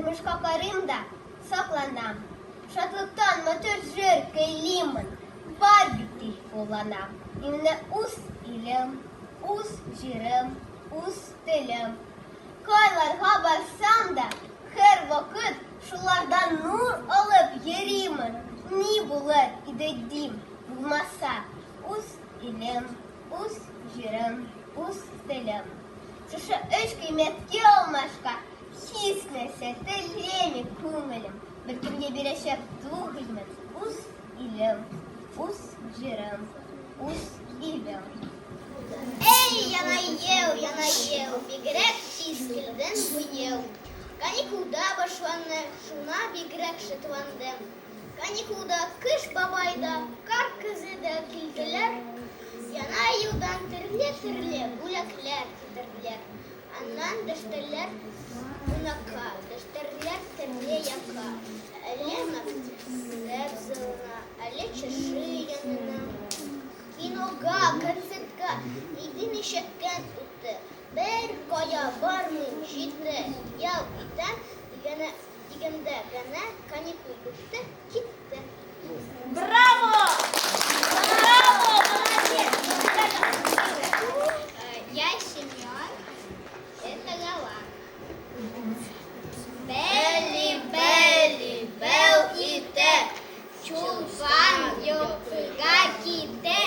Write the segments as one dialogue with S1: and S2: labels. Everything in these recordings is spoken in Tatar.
S1: Тормышка карыйм да, сокланам. Шатлыктан матур җыр көйлимен, Бар бит ди кулланам. Мине үз илем, үз җирем, үз телем. Кайларга барсам да, һәрвакыт шулардан нур алып йөримен. Ни булыр иде дим, булмаса, үз илем, үз җирем, үз телем. Шушы өч кыйммәткә алмашка һич нәрсә теләми күңелем. Беркемгә бирәчәк түгелмен, үз илем, үз җирем, үз илем.
S2: Эй, яңа ел, яңа ел, бигрәк тиз килдең бу ел. Каникулда башланды, шуңа бигрәк шатландым. Каникулда Кыш бабай да, Кар кызы да килделәр. Яңа елдан төрле-төрле бүләкләр китерделәр. Аннан дәштеләр кунакка, дәштеләр төрле якка. Әле мәктәп залына, әле чыршы янына. Кинога, концертка инде ничә көн үтте. Бер кая бармыйм, җитте, ял итәм дигәнә, дигәндә генә каникул бетте, китте.
S3: Браво! Браво! Молодец!
S2: Я Семен, это Гала. Бәли, бәли, бәү итә, Чулпан йокыга китә.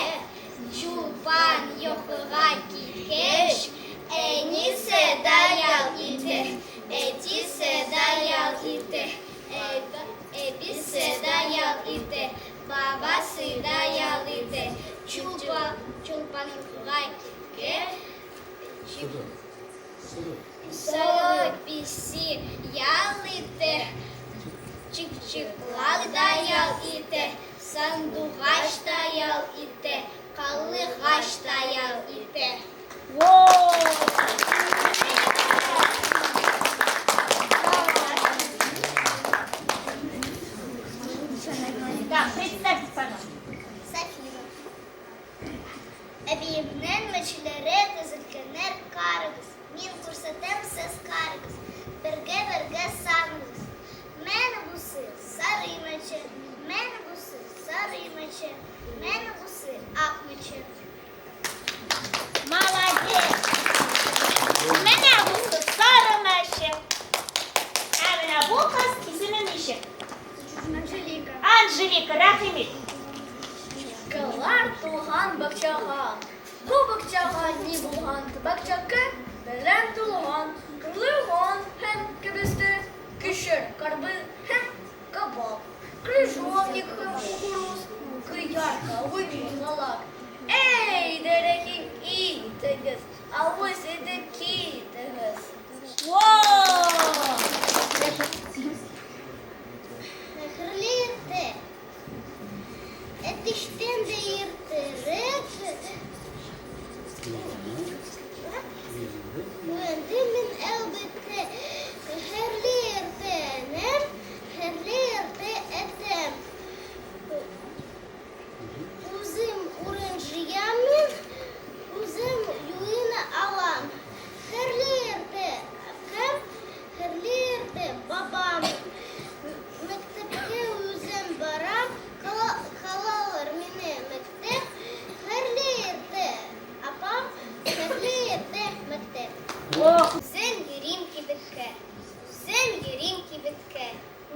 S2: Чулпан йокыга киткәч, әнисе дә ял итә, әтисе дә ял итә, әбисе дә ял итә, бабасы да ял итә. Чулпан, Чулпан йокыга киткәч, Солы песи ял итә, Чыпчыклар да ял итә, Сандугач та ял итә, Карлыгач та ял итә.
S3: Так, представьтесь, пожалуйста.
S2: София. Әбиемнең мәчеләре төзелгәннәр, карагыз. Мин күрсәтәм, сез карагыз. Бергә-бергә саныйбыз. Менә бусы сары мәче, менә бусы сары мәче, менә бусы ак мәче.
S3: Молодец! Менә бусы сары мәче. Ә менә бу кыз исеме ничек?
S2: Анжелика.
S3: Анжелика, рәхим ит.
S2: Кылар тулган бакчага. Бу бакчага ни булган? Бакча кем белән тулган? Карлыган һәм кәбестә, кишер, карбыз һәм кабак, крыжовник һәм кукуруз, кыяр, кавын, узалак. Әй, дә рәхим итегез, авыз итеп китегез.
S3: Во!
S2: Хәерле иртә. Әтәчтән дә иртәрәк уяндым мин, әлбәттә. Хәерле иртә, энем, хәерле иртә, әтәм. Үзем урын җыям мин, үзем юына алам. Хәерле иртә, әбкәм, хәерле иртә, бабам. Мәктәпкә үзем барам, калалар мине мәктәп. Хәерле иртә, апам, хәерле иртә, мәктәп. Үзем йөрим кибеткә, үзем йөрим кибеткә.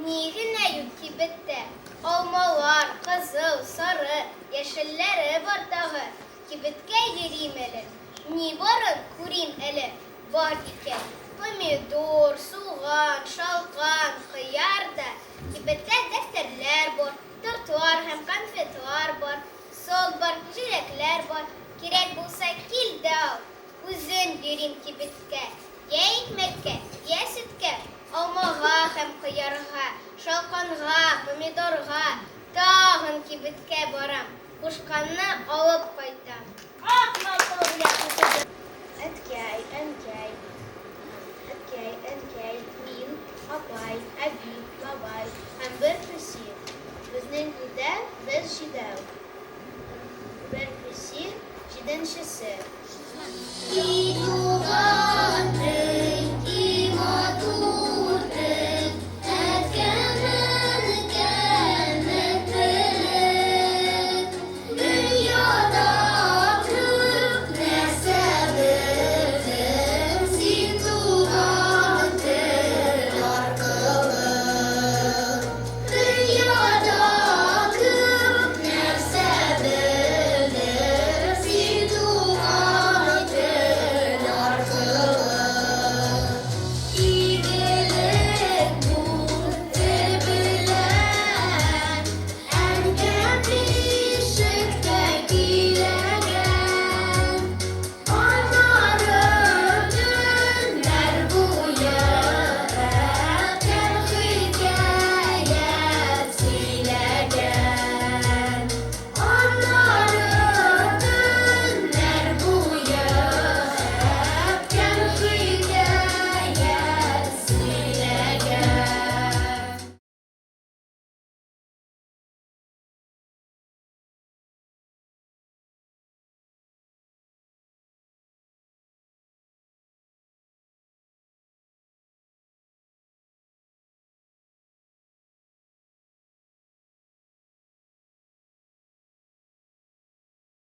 S2: Ни генә юк кибеттә. Алмалар, кызыл, сары, яшелләре бар тагы. Кибеткә йөрим әле, ни барын күрим әле. Бар икән, помидор, суган, шалкан, кыяр да. Кибеттә дәфтәрләр бар, тортлар һәм конфетлар бар, сок бар, җиләкләр бар. Кирәк булса, кил дә ал. Үзем йөрим кибеткә, йә икмәккә, йә сөткә, алмага һәм кыярга, шалканга, помидорга, тагын кибеткә барам, кушканны алып кайтам.
S3: Ах, матур.
S2: Әткәй.